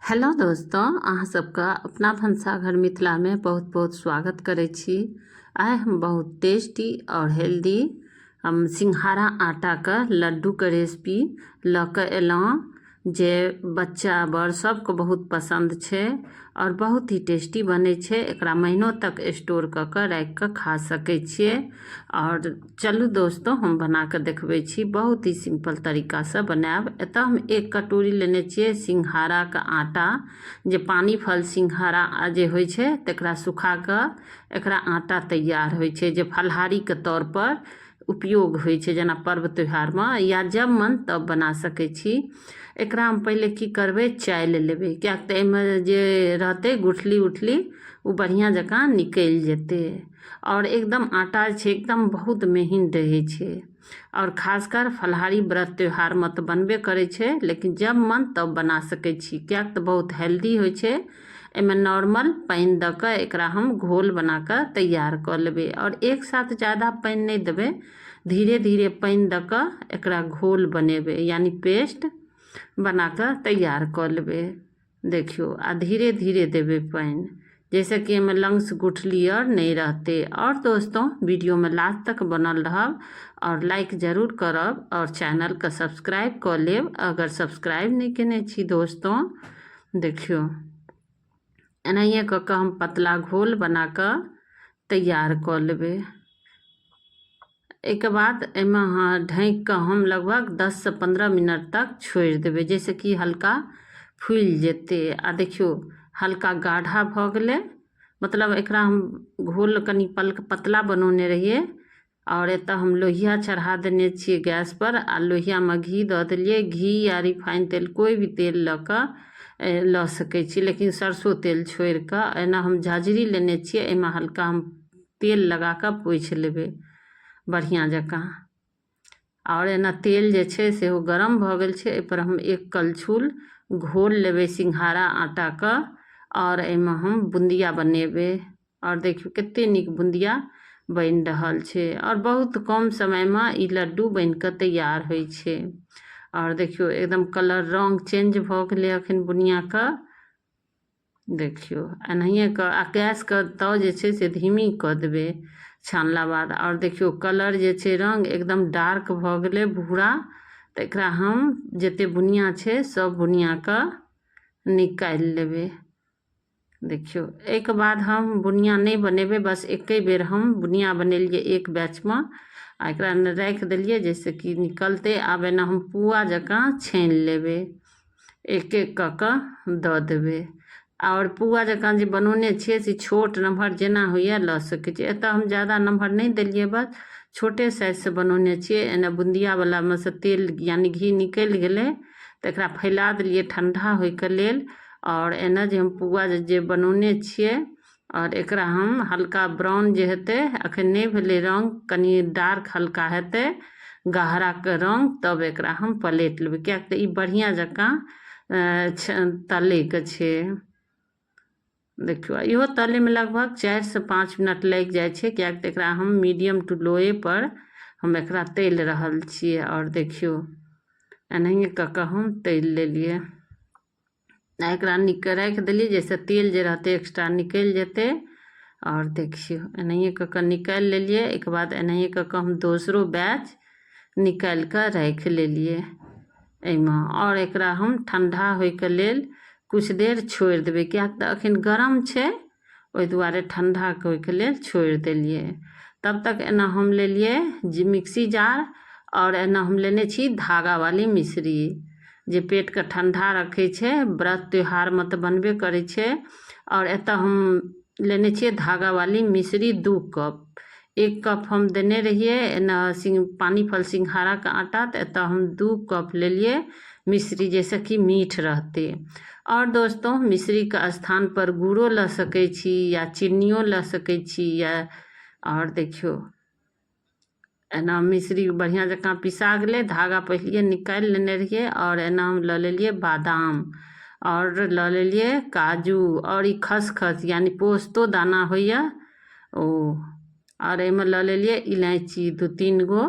Hello दोस्तों, अहाँ सबके अपना भनसाघर मिथिलामे बहुत बहुत स्वागत करै छी। आइ हम बहुत टेस्टी और हेल्दी हम सिंघाड़ा आटाके लड्डूके रेसिपी लऽ कऽ एलहुँ, जे बच्चा बड़ सबके बहुत पसन्द छै और बहुत ही टेस्टी बनै छै। एकरा महीनो तक स्टोर कऽ कऽ राखि कऽ खा सकै छियै। और चलू दोस्तों, हम बना कऽ देखबै छी। बहुत ही सिंपल तरीकासँ बनायब। एतऽ हम एक कटोरी लेने छियै सिंघाड़ाके आटा, जे पानी फल सिंघाड़ा जे होइ छै तकरा सुखा कऽ एकरा आटा तैयार होइ छै, जे फलहारीके तौरपर उपयोग होइ छै, जेना पर्व त्योहारमे या जब मन तब बना सकै छी। एकरा हम पहिले की करबै, चालि लेबै, किएक तऽ एहिमे जे रहतै गुठली उठली ओ बढ़िआँ जकाँ निकलि जेतै। आओर एकदम आटा जे छै एकदम बहुत महीन रहै छै। आओर खासकर फलाहारी व्रत त्योहारमे तऽ बनबे करै छै, लेकिन जब मन तब बना सकै छी, किएक तऽ बहुत हेल्दी होइ छै। एहिमे नॉर्मल पानि दऽ कऽ एकरा हम घोल बना कऽ तैयार कऽ लेबै। आओर एक साथ ज्यादा पानि नहि देबै, धीरे धीरे पानि दऽ कऽ एकरा घोल बनेबै, यानि पेस्ट बना कऽ तैयार कऽ लेबै। देखियौ, आ धीरे धीरे देबै पानि, जाहिसँ कि एहिमे लंग्स गुठली आओर नहि रहतै। आओर दोस्तों, वीडियोमे लास्ट तक बनल रहब आओर लाइक जरूर करब आओर चैनलके सब्सक्राइब कऽ लेब अगर सब्सक्राइब नहि केने छी। दोस्तों देखियौ, एनाहिए कऽ कऽ हम पतला घोल बना कऽ तैयार कऽ लेबै। एहिके बाद एहिमे अहाँ ढाँकि कऽ हम लगभग 10सँ 15 मिनट तक छोड़ि देबै, जाहिसँ कि हल्का फुलि जेतै। आ देखियौ, हल्का गाढ़ा भऽ गेलै, मतलब एकरा हम घोल कनि पतला बनौने रहियै। आओर एतऽ हम लोहिया चढ़ा देने छियै गैसपर आ लोहियामे घी दऽ देलियै। घी या रिफाइन तेल, कोइ भी तेल लऽ कऽ लऽ सकै छी, लेकिन सरसो तेल छोड़ि कऽ। एना हम झझरी लेने छियै, एहिमे हल्का हम तेल लगा कऽ पोछि लेबै बढ़िआँ जकाँ। आओर एना तेल जे छै सेहो गरम भऽ गेल छै। एहिपर हम एक कलछुल घोल लेबै सिंघाड़ा आटाके आओर एहिमे हम बुन्दिया बनेबै। आओर देखियौ, कते नीक बुन्दिया बनि रहल छै। आओर बहुत कम समयमे ई लड्डू बनि कऽ तैयार होइ छै। आओर देखियौ, एकदम कलर रङ्ग चेंज भऽ गेलै अखन बुनियाके। देखियौ, एनाहिए कऽ आ गैसके ताव जे छै से धीमी कऽ देबै छानला बाद। आओर देखियौ, कलर जे छै रङ्ग एकदम डार्क भऽ गेलै भूरा। तऽ एकरा हम जतेक बुनिया छै सब बुनियाके निकालि लेबै। देखियौ, एहिके बाद हम बुनिया नहि बनेबै, बस एके बेर हम बुनिया बनेलियै एक बैचमे आ एकरा राखि देलियै जाहिसँ कि निकलतै। आब एना हम पुआ जकाँ छानि लेबै, एक एक कऽ कऽ दऽ देबै। आओर पुआ जकाँ जे बनौने छियै से छोट नमहर जेना होइए लऽ सकै छियै। एतऽ हम ज्यादा नमहर नहि देलियै, बस छोटे साइजसँ बनौने छियै। एना बुन्दियावलामे सँ तेल यानि घी निकलि गेलै तऽ एकरा फैला देलियै ठण्डा होइके लेल। आओर एना जे हम पुआ जे बनौने छियै आओर एकरा हम हल्का ब्राउन जे हेतै, अखन नहि भेलै रङ्ग, कनि डार्क हल्का हेतै गहराके रङ्ग, तब एकरा हम पलटि लेबै, किएक तऽ ई बढ़िआँ जकाँ तलैके छै। देखियौ, इहो तलैमे लगभग 4सँ 5 मिनट लागि जाइ छै, किएक तऽ एकरा हम मीडियम टू लोए पर हम एकरा तलि रहल छियै। आओर देखियौ, एनाहिए कऽ कऽ हम तलि लेलियै आ एकरा नीक कऽ राखि देलियै, जाहिसँ तेल जे रहतै एक्स्ट्रा निकलि जेतै। आओर देखियौ, एनाहिए कऽ कऽ निकालि लेलियै। एहिके बाद एनाहिए कऽ कऽ हम दोसरो बैच निकालि कऽ राखि लेलियै एहिमे। आओर एकरा हम ठण्डा होइके लेल किछु देर छोड़ि देबै, किएक तऽ एखन गरम छै, ओहि दुआरे ठण्डा होइके लेल छोड़ि देलियै। तब तक एना हम लेलियै जे मिक्सी जार आओर एना हम लेने छी धागावाली मिश्री, जे पेटके ठण्डा रखै छै। व्रत त्योहारमे तऽ बनबे करै छै। आओर एतऽ हम लेने छियै धागावाली मिश्री 2 कप। 1 कप हम देने रहियै एना पानी फल सिंघाड़ाके आटा, तऽ एतऽ हम 2 कप लेलियै मिश्री, जाहिसँ कि मीठ रहतै। आओर दोस्तों, मिश्रीके स्थान पर गुड़ो लऽ सकै छी या चिन्नियो लऽ सकै छी या। आओर देखियौ, एना मिश्री बढ़िआँ जकाँ पिसा गेलै। धागा पहिलिए निकालि लेने रहियै। आओर एना हम लऽ लेलियै बादाम आओर लऽ लेलियै काजू आओर ई खसखस, यानि पोस्तो दाना होइए ओ। आओर एहिमे लऽ लेलियै इलायची 2-3 गो।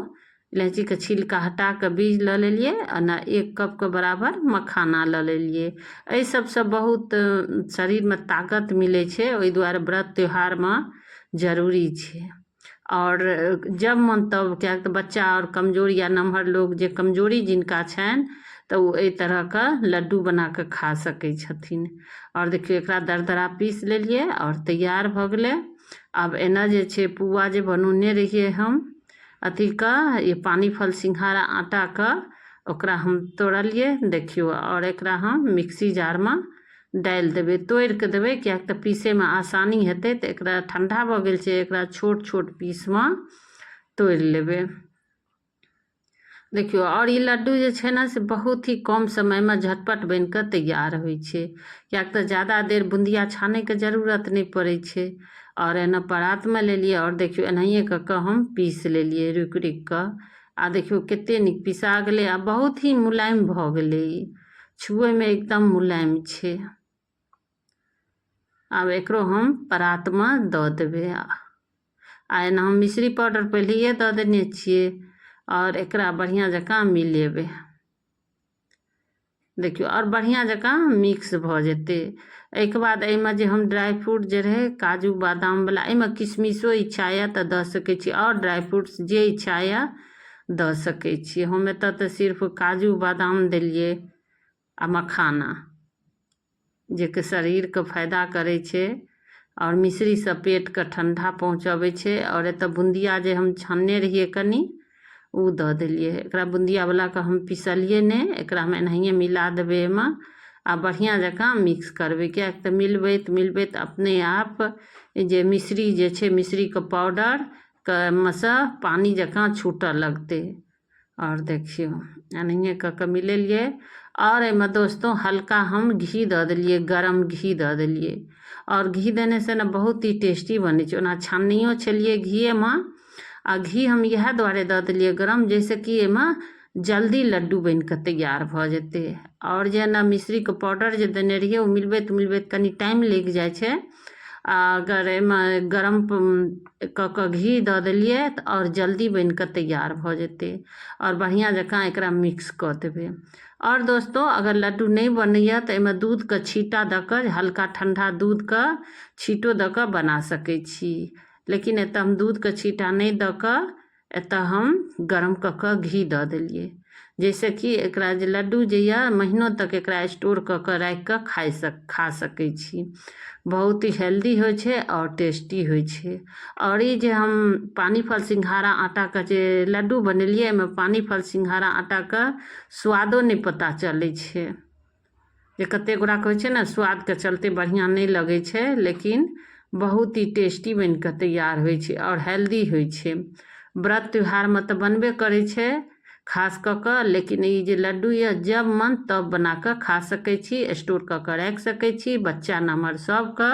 इलायचीके छिलका हटा कऽ बीज लऽ लेलियै आ ने 1 कपके बराबर मखाना लऽ लेलियै। एहि सबसँ बहुत शरीरमे ताकत मिलै छै, ओहि दुआरे व्रत त्योहारमे जरूरी छै। आओर जब मन तब, किएक तऽ बच्चा आओर कमजोर या नमहर लोग जे कमजोरी जिनका छनि तऽ ओ एहि तरहके लड्डू बना कऽ खा सकै छथिन। आओर देखियौ एकरा दरदरा पीस लेलियै आओर तैयार भऽ गेलै। आब एना जे छै पुआ जे बनौने रहियै हम अथीके, ई पानी फल सिंघाड़ा आटाके, ओकरा हम तोड़लियै देखियौ, आओर एकरा हम मिक्सी जारमे डालि देबै, तोड़ि कऽ देबै, किएक तऽ पीसैमे आसानी हेतै। तऽ एकरा ठण्डा भऽ गेल छै, एकरा छोट छोट पीसमे तोड़ि लेबै देखियौ। आओर ई लड्डू जे छै ने से बहुत ही कम समयमे झटपट बनि कऽ तैयार होइ छै, किएक तऽ जादा देर बुन्दिया छानैके जरूरत नहि पड़ै छै। आओर एना परातमे लेलियै आओर देखियौ एनाहिए कऽ कऽ हम पीस लेलियै रुकि रुकि कऽ। आ देखियौ कते नीक पिसा गेलै आ बहुत ही मुलायम भऽ गेलै, ई छुएमे एकदम मुलायम छै। आब एकरो हम परातमे दऽ देबै। आ एना हम मिश्री पाउडर पहिलैए दऽ देने छियै आओर एकरा बढ़िआँ जकाँ मिलेबै देखियौ, आओर बढ़िआँ जकाँ मिक्स भऽ जेतै। एहिके बाद एहिमे जे हम ड्राइ फ्रूट जे रहै काजू बादामवला, एहिमे किशमिशो इच्छा यऽ तऽ दऽ सकै छी, आओर ड्राइ फ्रूट्स जे इच्छा यऽ दऽ सकै छी। हम एतऽ तऽ सिर्फ काजू बादाम देलियै आ मखाना, जेकि शरीरके फायदा करै छै आओर मिश्रीसँ पेटके ठण्डा पहुँचबै छै। आओर एतऽ बुन्दिया जे हम छानने रहियै कनि, ओ दऽ देलियै एकरा। बुन्दियावलाके हम पिसलियै नहि, एकरा हम एनाहिए मिला देबै एहिमे आ बढ़िआँ जकाँ मिक्स करबै, किएक तऽ मिलबैत मिलबैत अपने आप जे मिश्री जे छै, मिश्रीके पाउडर के मे सँ पानि जकाँ छूटऽ लगतै। आओर देखियौ एनाहिए कऽ कऽ मिलेलियै। आओर एहिमे दोस्तो हल्का हम घी दऽ देलियै, गरम घी दऽ देलियै। आओर घी देनेसँ ने बहुत ही टेस्टी बनै छै। ओना छाननियो छलियै घीएमे, आ घी हम इएह दुआरे दऽ देलियै गरम जाहिसँ कि एहिमे जल्दी लड्डू बनि कऽ तैयार भऽ जेतै। आओर जेना मिश्रीके पाउडर जे देने रहियै ओ मिलबैत मिलबैत कनि टाइम लागि जाइ छै, आ अगर एहिमे गरम कऽ कऽ घी दऽ देलियै तऽ आओर जल्दी बनि कऽ तैयार भऽ जेतै। आओर बढ़िआँ जकाँ एकरा मिक्स कऽ देबै। आओर दोस्तो अगर लड्डू नहि बनैए तऽ एहिमे दूधके छींटा दऽ कऽ, हल्का ठण्डा दूधके छींटो दऽ कऽ बना सकै छी, लेकिन एतऽ हम दूधके छींटा नहि दऽ कऽ एतऽ हम गरम कऽ कऽ घी दऽ देलियै, जाहिसँ कि एकरा जे लड्डू जे यऽ महीनो तक एकरा स्टोर कऽ कऽ राखि कऽ खा सकै छी। बहुत ही हेल्दी होइ छै आओर टेस्टी होइ छै। आओर ई जे हम पानी फल सिंघाड़ा आटाके जे लड्डू बनेलियै, एहिमे पानी फल सिंघाड़ा आटाके स्वादो नहि पता चलै छै। जे कतेक गोटाके होइ छै ने स्वादके चलते बढ़िआँ नहि लगै छै, लेकिन बहुत ही टेस्टी बनि कऽ तैयार होइ छै आओर हेल्दी होइ छै। व्रत त्योहारमे तऽ बनबे करै छै खास कऽ कऽ, लेकिन ई जे लड्डू यऽ जब मन तब बना कऽ खा सकै छी, स्टोर कऽ कऽ राखि सकै छी, बच्चा नमहर सबके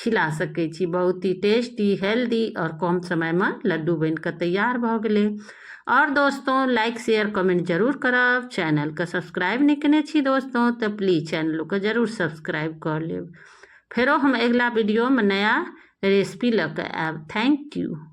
खिला सकै छी। बहुत ही टेस्टी, हेल्दी आओर कम समयमे लड्डू बनि कऽ तैयार भऽ गेलै। और दोस्तों लाइक शेयर कमेंट जरूर करब। चैनल के सब्सक्राइब नहीं केने छी दोस्तों तो प्लीज चैनल के जरूर सब्सक्राइब कर लेब। फेरो हम अगिला वीडियो में नया रेसिपी लऽ कऽ आयब। Thank you.